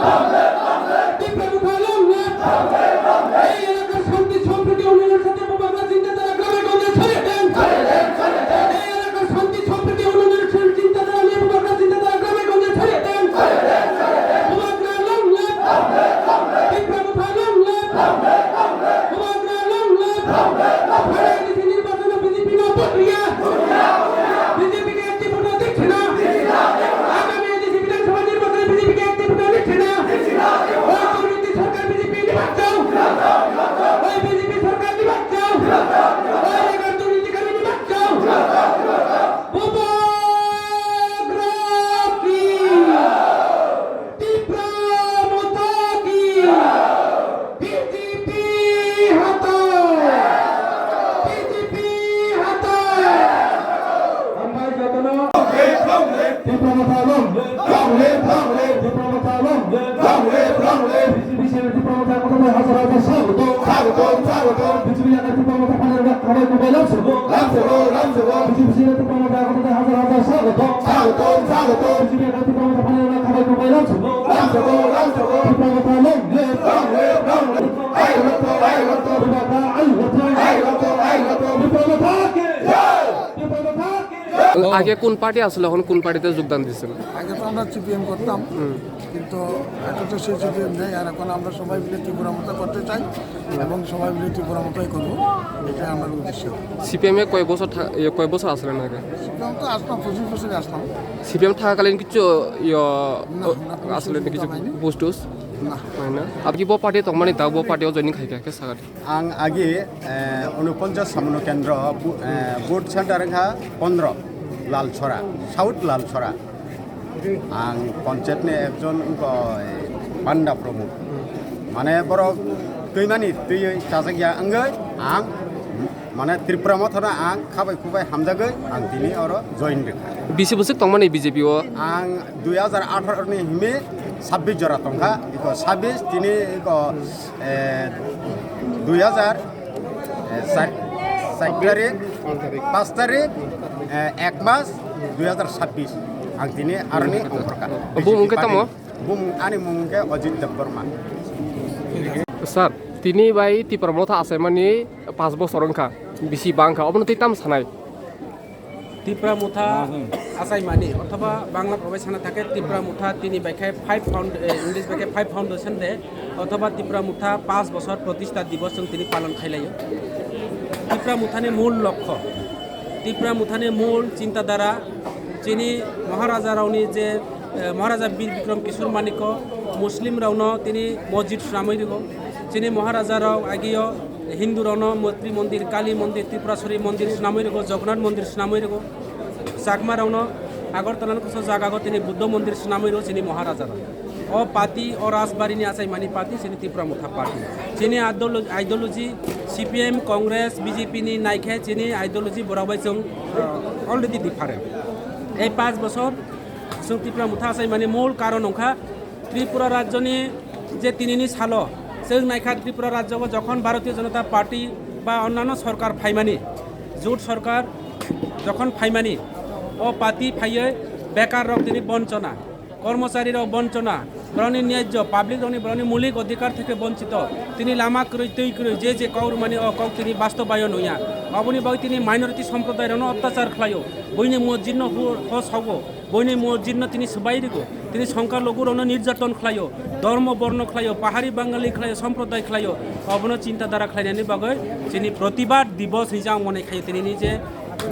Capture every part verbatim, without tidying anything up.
Tipra Motha long live! এই এলাকার শান্তি সম্প্রীতি উন্নয়নের সাথে বুবাগ্রা চিন্তাধারা গ্রামে গঞ্জে ছড়িয়ে দেন। এই এলাকার শান্তি সম্প্রীতি উন্নয়নের চিন্তাধারা নিয়ে বুবাগ্রা চিন্তাধারা গ্রামে গঞ্জে ছড়িয়ে দেন। বুবাগ্রা long live! Tipra Motha long live! বুবাগ্রা long live! সারা এডিসি নির্বাচনে বিজেপি না পটরিয়া। বিজেপিকে একটি ভোটও দিচ্ছি না। আগামী এডিসি বিধানসভা নির্বাচনে বিজেপিকে একটি ভোটও দিচ্ছি না। ওই দুর্নীতি সরকার বিজেপি নির্বাচন। ওই বিজেপি সরকার নির্বাচন। ওই বেকার দুর্নীতিকারী নির্বাচন। বুবাগ্রা কি? Tipra Motha ki! বিজেপি হাতাও! বিজেপি হাতাও! Tipra Motha long live! Long live! Long live! Tipra Motha long live! Long live! Long live! BJP সেনা Tipra Motha কত হাজার হাজার স্বাগত! স্বাগত! স্বাগত! বিজেপি এলাকা Tipra Motha ফায়ার খাবাই কুবাই লাভ শুরু! লাভ শুরু! লাভ শুরু! বিজেপি সেনা Tipra Motha কত হাজার হাজার স্বাগত! স্বাগত! স্বাগত! বিজেপি এলাকা Tipra Motha ফায়ার খাবাই কুবাই লাভ শুরু! লাভ শুরু! লাভ শুরু! Tipra Motha long live! Long live! Long live! I রক্ত! আই রক্ত! Tipra আই রক্ত! আই রক্ত! Tipra Motha কি! জয়! Tipra Motha কি! আগে কোন পার্টি আসলে, এখন কোন পার্টিতে যোগদান দিচ্ছেন? আগে তো আমরা সিপিএম করতাম, হুম। কিন্তু এখন তো সেই সিপিএম নেই। আর এখন আমরা সবাই মিলে ত্রিপুরা মথা করতে চাই এবং সবাই মিলে ত্রিপুরা মথাই করবো, এটাই আমার উদ্দেশ্য। সিপিএম এ কয় বছর থা-, এ, কয় বছর আসলেন আগে? সিপিএম তো আসলাম, পঁচিশ বছরে আসলাম। সিপিএম থাকাকালীন কিছু, ইয়ো, না, না, কোনো আসলে সুযোগ কিছু পাইনি। Post toast? না। হয় না? আপনি কি বো পার্টি তখন মানে তা বো পার্টি ও জয়েনিং খাইকা কে সাগাটি? Ang agi, eh, unoponchas samono kendro, bu-, eh, vote center wngkha pondro, Lalchora, South Lalchora. Ang panchayat ni ekjon wngkha, eh, Panda Pramod. Mane borok twimani twiwi chajak ya wngwi ang, mane Tripura Motha no ang khabai khubai hamjagwi ang tini oro join rwkha. Bisi bwswk tongmani B J P o? Ang dui hajar atharo ni himi sabbish jora tongkha, iko sabbish tini iko Eh, dui hajar, eh, sat, sat tarik, panch tarik, eh, ek mas, dui hajar sabbish. Ang tini aroni ongkorka. Bumung khe tamo? Bumung, ani mung khe Ajit Debbarma. Sir, tini bai Tipra Motha achaimani panch bosor wngkha, bisi bangkha, obono tei tamo sanai? Tipra Motha achaimani, othoba Bangla bai sana thake Tipra Motha tini bai khe five found-, eh, English bai khe five foundation day, othoba Tipra Motha panch bosor protishta divos chwng tini palon khailaio. Tipra Mothani mul lokho, Tipra Mothani mul chinta dhara, chini Maharaja raoni je, eh, Maharaja Bir Bikram Kishore Manikya Muslim raono tini mosjid swnamwi rwo, chini Maharaja rao agio Hindu rokno Maitri Mondir, Kali Mondir, Tripuraswari Mondir swnamwi rwgo, Jagannath Mondir swnamwi rwgo. Chakma rokno Agartala ni kusa jaga go tini Buddha Mondir swnamwi rwgo chini Maharaja rok. O party, o Rajbari ni achaimani party, chini Tipra Motha party. Chini ideolo-, ideology C P M, Congress, B J P ni naikhe chini ideology borok bai chwng, uh, already different. Ei panch bosor chwng Tipra Motha achaimani mul karon wngkha Tripura rajyoni je tinini salo, chwng naikha Tripura rajyogo jokhon Bharatiya Janata Party ba onnano sorkar phaimani, jut sorkar jokhon phaimani, o party phaiwi bekar rok tini bonchona, kormochari rok bonchona, borokni nyajyo, public rokni borokni mulik odhikar theke bonchito, tini lama kwrwi twi kwrwi je je kok rwmani o kok tini bastobayon wngya. Oboni bagwi tini minority somproday rokno otyachar khlaio, buini mosjid no hu-, ho sogo. Buini mosjid no tini swbai rwgo, tini songkha lugu rokno nirjaton khlaio, dhormo borno khlaio, pahari bangali khlaio, somproday khlaio, obono chinta dhara khlainani bagwi chini protibad divos hinwi ang mone khaio tinini je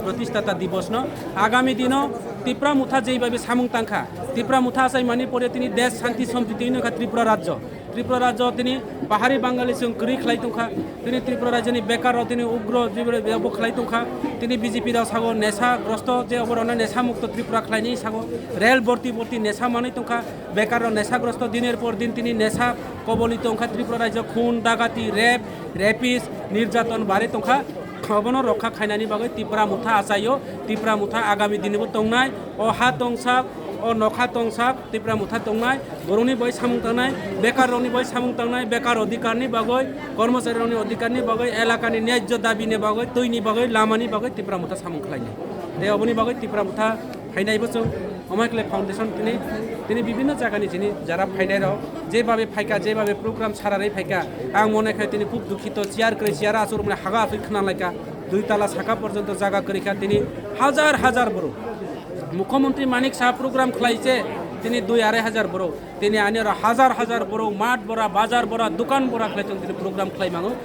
protishtata divos no. Agami dino Tipra Motha jeibabe samung tangkha, Tipra Motha achaimani pore tini desh shanti sompriti wngkha Tripura rajyo. Tripura rajyo tini pahari bangali chwng kwrwi khlai tongkha. Tini Tripura rajyoni bekar rok tini ugro jibere biyabo khlai tongkha. Tini B J P rok sago nesha grosto je oborokno nesha mukto Tripura khlaini sago rel borti borti nesha manwi tongkha. Bekar rok nesha grosto diner por din tini nesha koboli tongkha. Tripura rajyo khun, dagati, rape, rapist, nirjaton barwi tongkha. Obono rokha khainani bagwi Tipra Motha achaio. Tipra Motha agami dinibo tongnai. O ha tongsak, o nokha tongsak, Tipra Motha tongnai, borokni bai samung tangnai, bekar rokni bai samung tangnai, bekar odhikar ni bagwi, kormochari rokni odhikar ni bagwi, elaka ni nyajyo dabi ni bagwi, twi ni bagwi, lama ni bagwi Tipra Motha samung khlainai. Tei oboni bagwi Tipra Motha phainai bo chwng Omaikle Foundation tini, tini bibhinno jagani jini jara phainairok, jebabe phaika, jebabe program sararwi phaika, ang mone khai tini khub dukhito, chair kwrwi chair achuk mane haga achuk khna laika, dui tala saka porjonto jaga kwrwi kha tini hajar hajar borok. Mukhyamantri Manik Saha program khlai se tini dui arai hajar borok, tini ani oro hajar hajar borok, mat bora, bazar bora, dukan bora khlai tong tini program khlai mango.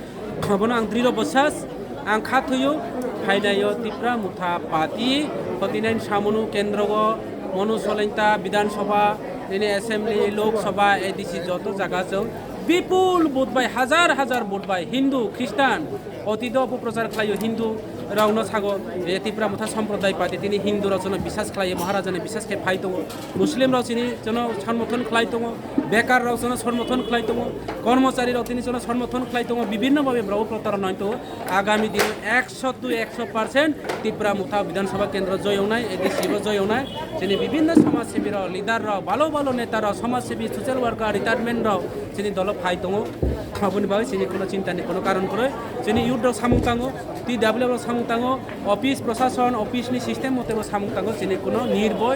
Abono ang drirw bwsas, ang kha thuyo, phainaio Tipra Motha Party, forty nine Samunu Kendrogo, Monu Solenta, Bidhan Sabha, nini Assembly, Lok Sabha, A D C joto jaga chwng bipul vote bai, hajar hajar vote bai, Hindu, Khristan, otito opoprochar khlaio, Hindu rokno sago, e, Tipra Motha Sampraday Party, tini Hindu rok jono bisas khlaio, Maharajani bisas khe phai tongo, Muslim rok chini jono somorthon khlai tongo, bekar rok jono somorthon khlai tongo, kormochari rok tini jono somorthon khlai tongo, bibhinno bhabe borok protaron nai tongo. Agami dino ekso to ekso percent Tipra Motha Bidhan Sabha Kendro joyongnai, A D C bo joyongnai. Chini bibhinno samaj sebi rok, leader rok, balo balo neta rok, samaj sebi, social worker, retirement rok chini dolo phai tongo. Aboni bagwi chini kuno chinta ni kuno karon kwrwi. Chini youth rok samung tango, T W rok samung tango, office prosason, office ni system mote bo samung tango. Chini kuno nirboi